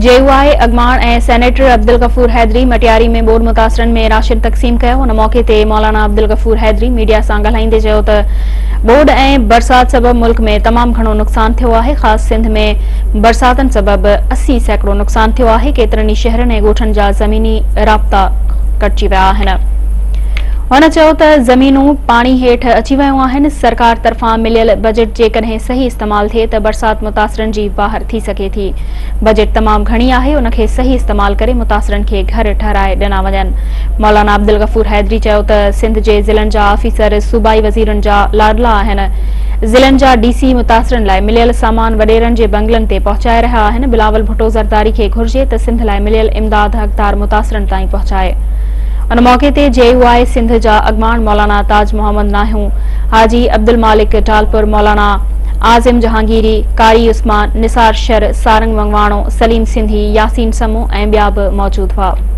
جي يو آء اڳواڻ ۽ سينيٽر عبدالغفور حيدري مٽياري ۾ ٻوڏ متاثرن ۾ راشن تقسيم ڪيو. ان موقعي تي مولانا عبدالغفور حيدري ميڊيا سان ڳالهائيندي چيو ته ٻوڏ ۽ برسات سبب ملڪ ۾ تمام گهڻو نقصان ٿيو آهي، خاص سنڌ ۾ برساتن سبب 80% نقصان ٿيو آهي، ڪيترن ئي شهرن ۽ ڳوٺن جا زميني رابطا ڪٽجي ويا آهن. هن چيو ته زمينون پاڻي هيٺ اچي ويون آهن، سرڪار طرفان مليل بجيٽ جيڪڏهن صحيح استعمال ٿئي ته برسات متاثرن جي واهر ٿي سگهي ٿي. بجيٽ تمام گهڻي آهي ان کي صحيح استعمال ڪري متاثرن کي گهر ٺهرائي ڏنا وڃن. مولانا عبدالغفور حيدري چيو ته سنڌ جي ضلعن جا آفيسر صوبائي وزيرن جا لاڏلا آهن، ضلعن جا ڊي سي متاثرن لاء مليل سامان وڏيرن جي بنگلن تي پهچائي رهيا آهن، بلاول ڀٽو زرداري کي گهرجي ته سنڌ لاء مليل امداد حقدار متاثرن تائين پهچائي. ان موقعي تي جي يو آء سنڌ جا اڳواڻ مولانا تاج محمد ناهيون، حاجي عبدالمالڪ ٽالپر، مولانا عاظم جهانگيري، قاري عثمان، نثار شر، سارنگ منگواڻو، سليم سنڌي، ياسين سمون ۽ ٻيا به موجود هئا.